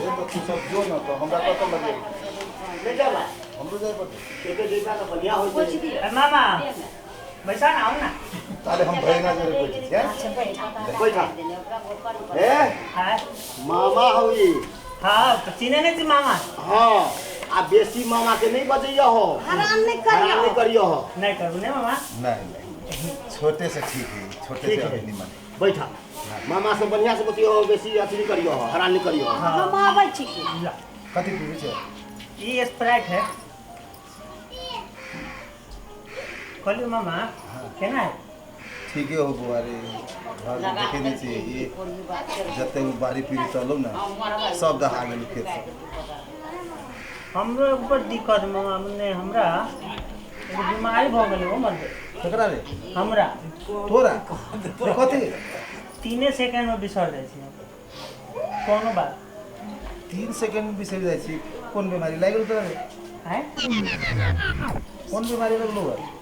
ये तो तू सब जो ना तो हमरा कतऽ लगे नहि जाबा हमरो जाय पड़तै खेते जैता तऽ बढ़िया होइ छै ए, मामा बैसा ना आउ ना ताले हम भैना जोरे बैठे छियै बैठा ए हाँ मामा हौ ई हाँ तो चिन्हे नहीं छी मामा हाँ आ बेसी मामा के नहीं बजैया हो हरान नहीं हरान करियो नहीं करियो हो नहीं करू नहीं मामा नहीं नहीं छोटे से ठीक है छोटे ठीक से है। अभी निमन है बैठा मामा से बढ़िया से बतियो हो बेसी अथी नहीं करियो हो हरान नहीं करियो हो हम आबै छी की ला कथी पीबै छै ये स्प्राइट है कहलियो मामा केना है ठीके हो बौआ रे घर में देखे नहीं छियै ई जते उ बाड़ी पीड़ी चलू ने सब दहा गेल खेत सब हमरो एगो बड़ दिक्कत मामा मने हमरा एगो बीमारी भऽ गेलै ओ मर केकरा रे हमरा तोरा रे कथी तीने सेकंड में बिसर जाइ छी हम। कोनो बात 3 सेकेंड में बिसरि जाइ छी कोन बीमारी लागि गेल तोरा रे आँय कोन बीमारी लगलो है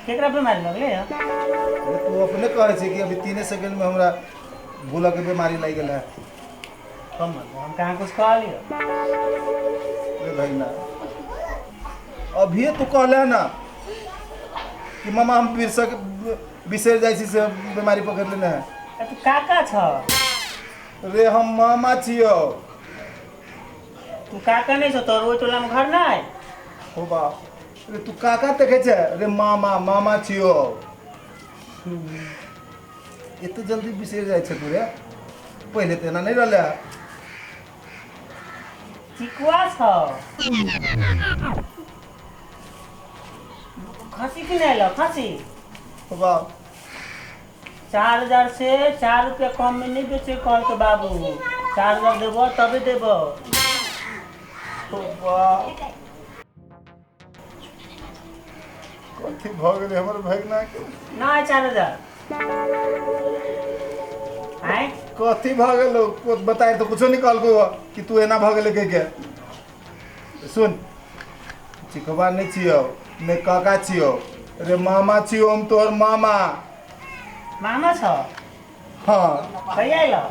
केकरा बीमारी लगलै हँ अरे तू अपने कहै छै कि अभी 3 सेकेंड में हमरा भूलऽ के बीमारी लागि गेल है कम मत हम कहाँ कुछ कहलियो रे भैना अभिये तू कहले ना कि मामा हम बिसर बिसरि जाइ छी से बीमारी पकड़ लेने है ए, तू काका छ रे हम मामा छियौ तू काका नहीं छौ तोर ओहि टोला में घर नहीं हो बा रे तू काका देखै छै रे मामा मामा छियौ एते जल्दी बिसरि जाइ छै तू रे पहिले तऽ एना नहि रहलै चिकुआ छौ खसी किने अयलौ खसी हो बा 4000 से 4 रुपया कम में नहीं बेचे कहलकै बाबू 4000 देबो तबे देबो हो बा कथी भऽ गेलै हमर भगना के ना 4000 आँय कथी भऽ गेलौ को बताए तऽ कुछो नहि कहलकौ कि तू एना भऽ गेलै कहि के सुन चिकबा नहि छियौ नहि काका छियौ रे मामा छियौ हम तोहर मामा मामा छ हाँ कहिया अयलौ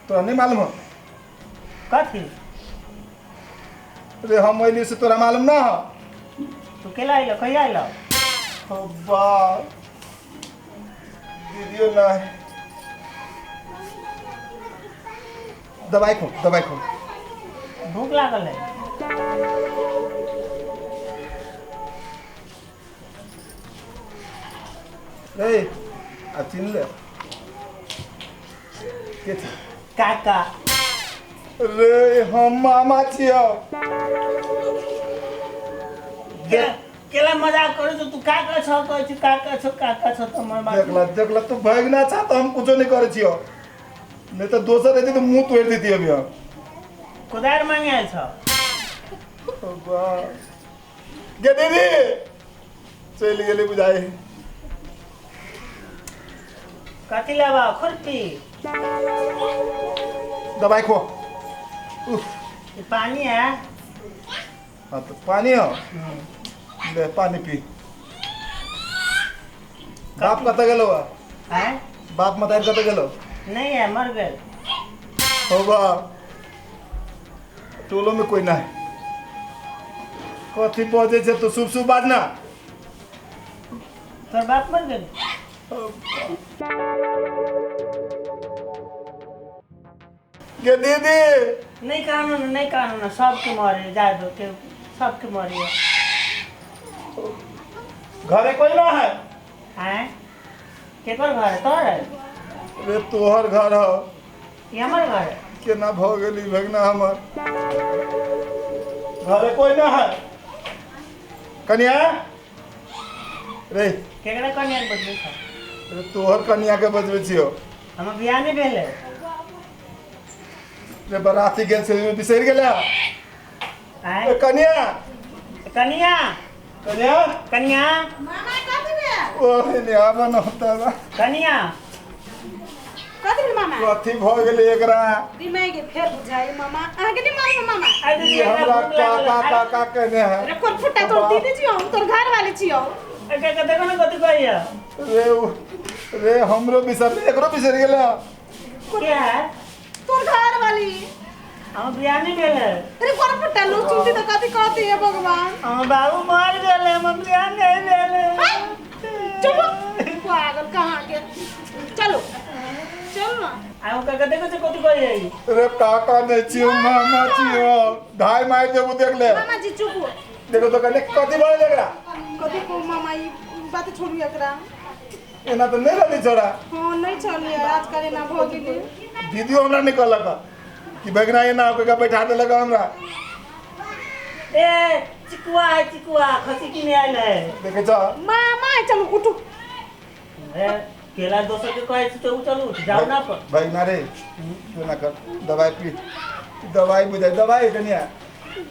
तोरा नहि मालूम हौ कथी रे हम अयली से तोरा मालूम ना हो तू केला अयलौ कहिया अयलौ हो बा दीदियो ना दवाई खो दवाई खो भूख लागल है रे आब चिन्ह ले के छी काका रे हम मामा छियौ केला केला मजाक करै छौ तू काका छौ कहै छी काका छौ काका छौ तऽ हमर बात देखला देखला तू भागना छा तऽ हम कुछो नहीं करे छियौ नहीं तो दोसर रहती तो मुंह तोड़ देती अभी हम कोदारि मांगे आयल छौ वाह। गे दीदी चलि गेली बुझाइ कथी लेबा खुरपी दवाई खो उफ ई पानी है हाँ तो पानी हो ले पानी पी बाप कतऽ गेलो बा आँय बाप मतारी कतऽ गेलो नहीं है मर गेल हो बा टोलो में कोई नहीं कथी बजै छै तू शुभ शुभ बाज ना तोर बाप मर गेल गे दीदी नहीं कानू ना नहीं कानू ना सबके मरे जा दो के सबके मरे घरे कोई ना है आँय केकर घर है तोहर है रे तोहर घर हो ई हमर घर है केना भऽ गेली भगना हमर घरे कोई ना है कनिया रे केकरा कनिया के बजबै छौ रे तोहर कनिया के बजबै छियौ हमर बियाह नहि भेल है रे बराती गेल छलै बिसरि गेलै आँय ए कनिया कनिया कनिया कनिया मामा कथी भेल ओ ने आबन होता कनिया कथी भेल मामा कथी भऽ गेलै एकरा दिमाग के फेर बुझाइ मामा अहाँके नहि मालूम मामा आइ दीदी ई हमरा हमरा भूख लागल काका है। काका कहने है अरे कोन फुट्टा तोर दीदी छियौ हम तोर घर वाली छियौ ए, काका देखो ने कथी कहैया रे उ रे हमरो बिसर एकरो बिसर गेल। के है? तोर घर वाली। हम बियाह नहीं भेल है। अरे कोन फटा लो सुनती तो कथी कहती है भगवान। हम बाबू मर गेल, हम बियाह नहीं भेल। चुप पागल कहाँ के। चलो चल ना। आउ काका देखो से कथी कहि है। रे काका नहीं छियो मामा छियो, ढाई मार देबो देख ले। मामा जी चुप हो। देखो तो कहले कथी भइल एकरा? कथी को मामा ई बात छोड़ू एकरा। एना तो नहीं रहली छोड़ा। हां नहीं चली आजकल एना भ गेली। दीदियो हमरा नहीं कहलक कि भगना एना होके बैठा देलक हमरा। ए चिकुआ है चिकुआ खसी किने आयल है। देखे छ मामा चलू उठू। ए केला दोसर के कहै छी तो चलू जाऊ ना पर। भगना रे तू ना कर, दवाई पी, दवाई बुझाई दवाई कनिया।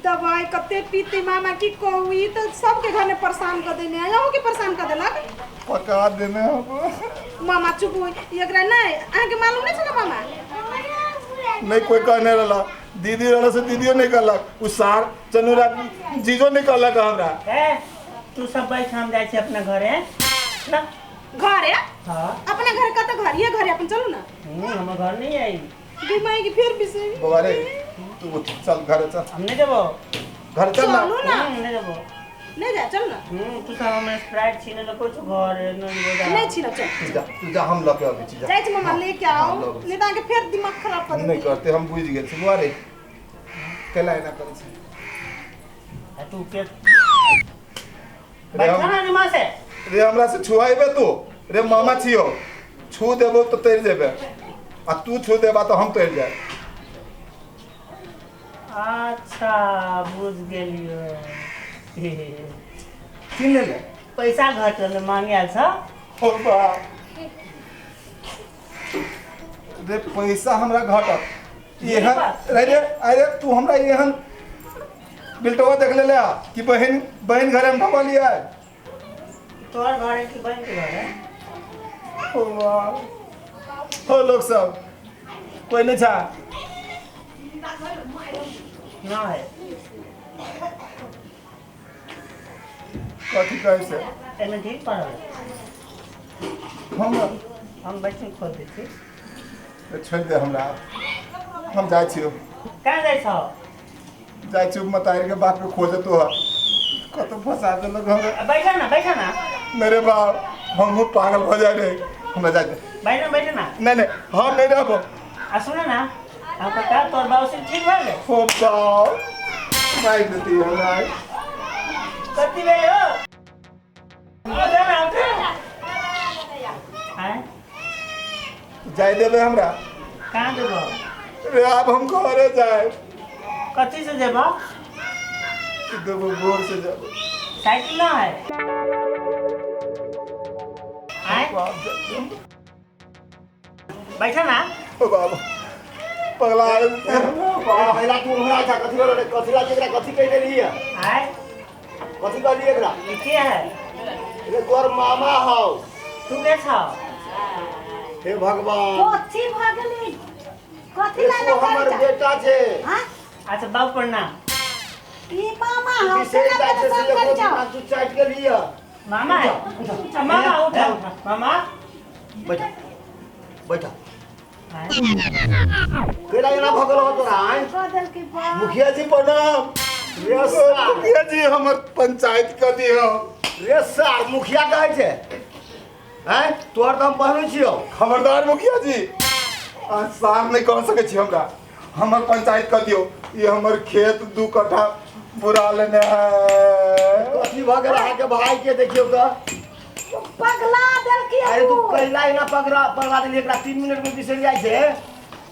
दवाई कते पीते मामा की कहू, ई तो सबके घर में परेशान कर देने है, अहूँ के परेशान कर देलक। पका देने हम। मामा चुप हो, एकरा नहीं अहाँ के मालूम नहीं छल मामा? नहीं कोई कहने रहला, दीदी रहला से दीदियो नहीं कहलक, उ सार चनुरा जीजो नहीं कहलक हमरा। ए तू सब बैठ, हम जाइ छी अपना घरे ना। घरे? हां अपना घर का तो घर ये घर अपन चलू ना। हमर घर नहीं आई बीमारी की फिर बिसे। बाबा रे तू चल घरे चल। हम नहीं जेबो घर चल ना। चलू ना। नहीं जेबो। नहीं जा चल ना। तू सब हम स्प्राइट छीने ल कुछ घर नहीं बोला। नहीं छीना चल। तू जा, तू जा हम लके अबै छी। जाइ छी मामा लेके आओ, नहीं त अहाँ के फिर दिमाग खराब कर नहीं करते हम बुझ गेल छी। बुआ रे केला एना करै छी? आ तू के बैठा ना निमा से। रे हमरा से छुआइबे तू? रे मामा छियो, छू देबो तो तर जेबे आ तू छू देबा तो हम तर जाए। अच्छा बुझ गेलियो। की लेले? पैसा घटल मांगे आयल छ। ओ बाप रे पैसा हमरा घटत एहन। अरे अरे तू हमरा एहन बिल्टवा देख लेले कि बहन बहन घरे में ठकलिए। तोहर घर है कि बहन के घर है? ओ बाप हो लोग सब कोई नहीं छा ना है। कथी कहै से? एमे ठीक पड़ल हम बैठे खोल दै छी। छोड़ि दे हमरा, हम जाइ छियौ। कहाँ जाइ छौ? जाइ छियौ मतारी के बाप के खोजे तो कतौ फंसा देलक हमरा। बैठा ना बैठा ना। मेरे बाप हमहूँ पागल हो जाए रे, हमरा जाइ दे। बैठा बैठा ना। नहीं नहीं हम नहीं रहबो। आ सुन ना हम काका तोर बाबू से ठीक भऽ गेल? ओ बाप मारि देती हमरा। कथी भेल हो? उठा ना उठा। आय जाय देबे हमरा? कहाँ जेबो? रे आब हम घरे जाए। कथी से जेबो? देबो गोर से जेबो। साइकिल ना है? आय बैठा ना। ओ बाबा पगला पहला तू हमरा था कथी रे कथी ला एकरा कथी कहि देली है? आय कथी कहली एकरा? ई के है? रे तोर मामा हौ। तू के छौ? हे भगवान कथी भ गेली? कथी ला ला हमर बेटा छे। हां अच्छा बाबू प्रणाम। ई मामा हौ से तू चाट के लिया। मामा है? मामा उठा उठा मामा बैठा बैठा। केला एना भ गेल हो तोरा? आय मुखिया जी प्रणाम। रे सार मुखिया जी हमर पंचायत कर दियो। रे सार मुखिया कहै छे? हैं तोहर त हम पहलू छियो। खबरदार मुखिया जी आ सार नहीं कह सकै छी हमरा। हमर पंचायत कर दियो। ये हमर खेत 2 कट्ठा बुरा लेने है। कथी भ गेल अहाँ के भाई के? देखियो त पगला देलकी। अरे तू कैला एना पगला पगला देली एकरा 3 मिनट में बिसरि जाइ छै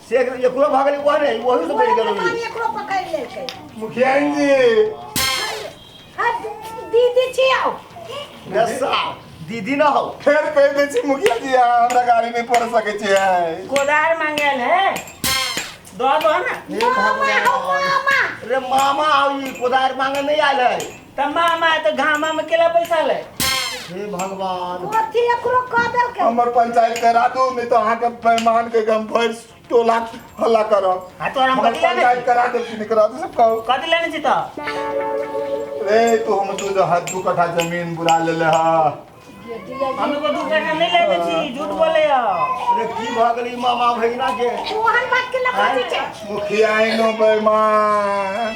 से एकरो भ गेलै ओहने ओहू से बढ़ि गेलै। एकरो पकड़ि लेलकै। मुखिया जी दीदी छियौ। रे सार दीदी न हो फेर कहि दै छी मुखिया जी हमरा गाड़ी नहीं पड़ सकै छै। कोदार मांगल है दो दो ना। मामा हौ मामा। रे मामा हौ ई कोदार मांगे नहीं आयल है। त मामा त घामा में केला पैसा ले। हे भगवान कथी एकरो कह देलकै? हमर पंचायत करा दू नहीं तो अहाँ के बेईमान के हम भरि टोला हल्ला करब। हां तोरा हम कथी लेने पंचायत करा दे कि नहीं करा दे सब कहू। कथी लेने छी त? रे तू हम 2 कट्ठा जमीन बुरा लेले हा। हम एगो 2 टका नहीं ले छी, झूठ बोले हो। रे की भऽ गेलै मामा भगिना के? ओहन बात के लपटी छै। मुखिया नो बेईमान।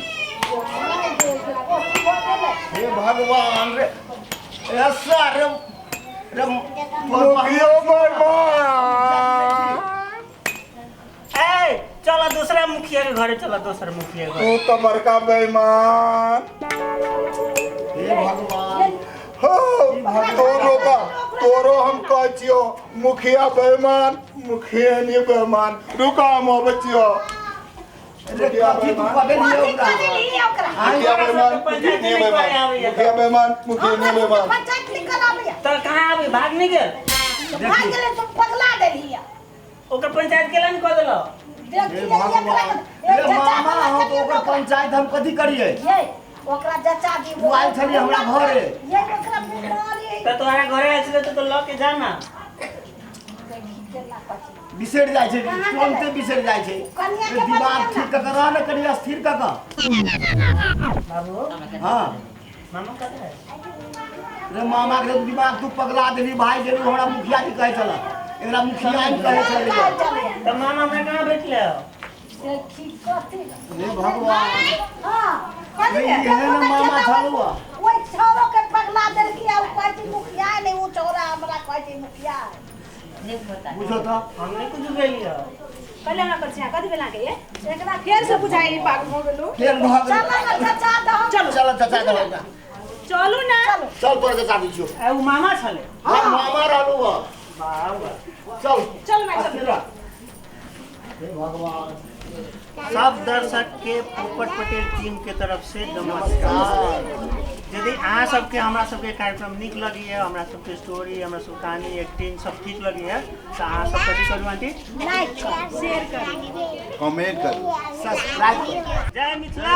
हे भगवान रे, ऐसा रे रे मुखिया बेईमान। ए चलो दूसरा मुखिया के घरे चलो, दोसर मुखिया के। तू तो बड़का बेईमान। हे भगवान हो तोरो का तोरो हम कहै छियो मुखिया बेईमान, मुखिया नहीं बेईमान। रुका हम अबै छियो। रे कथी तू कऽ देलियै ओकरा? मुखिया बेईमान, मुखिया नहीं बेईमान, मुखिया बेईमान, मुखिया नहीं बेईमान। पंचायत निकल आबैया। तो कहाँ आबे? भाग नहीं गेल? भाग गेलै तो पगला देलियै। ओकर पंचायत केला नहीं कऽ देलौ? हे भगवान रे मामा, हम तो ओकर पंचायत हम कथी करियै? ये ओकरा जचा दी। उ आयल छलियै हमरा घरे। ये ओकरा बीमारी है। तो तोहरा घरे आयल छलै तो लऽ के जा ना। बिसरि जाइ छै, तुरन्ते बिसरि जाइ छै। दिमाग ठीक कऽ कऽ रह ने कनि, स्थिर कऽ कऽ। बाबू हाँ मामा कतऽ है? रे मामा के दिमाग तू पगला देली भाई देली। हमरा मुखिया जी कहै छल, एकरा मुखिया जी कहै छलै। तऽ मामा हमरा कहाँ भेटलै? हे भगवान हाँ एहन मामा छलौ। ओहि छौरो के पगला देलकी आ कहै छै मुखिया नहि, ओ छौरा हमरा कहै छै मुखिया। बुझो तो हम नहीं कुछ गेलियै। पहिले हमरा कर छी कथि बेला के ये एकरा फेर से बुझाई पाग भ गेलो। फेर भ गेल। चल ना चाचा दहो। चलो चल चाचा दहो। चलू ना, चल तोरा चाचा दै छियौ। ए उ मामा छलै? हां मामा रहलौ। वाह वाह। चल चल मैं चल। हे भगवान। सब दर्शक के पोपट पटेल टीम के तरफ से नमस्कार। यदि अहाँ सबके हमरा सबके कार्यक्रम नीक लगैए, हमरा सबके स्टोरी, हमरा सबके कहानी, एक्टिंग सब ठीक लगैए तऽ अहाँ सब कथी करू आंटी? लाइक करू, शेयर करू, कमेंट करू, सब्सक्राइब करू। जय मिथिला,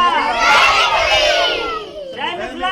जय मिथिला।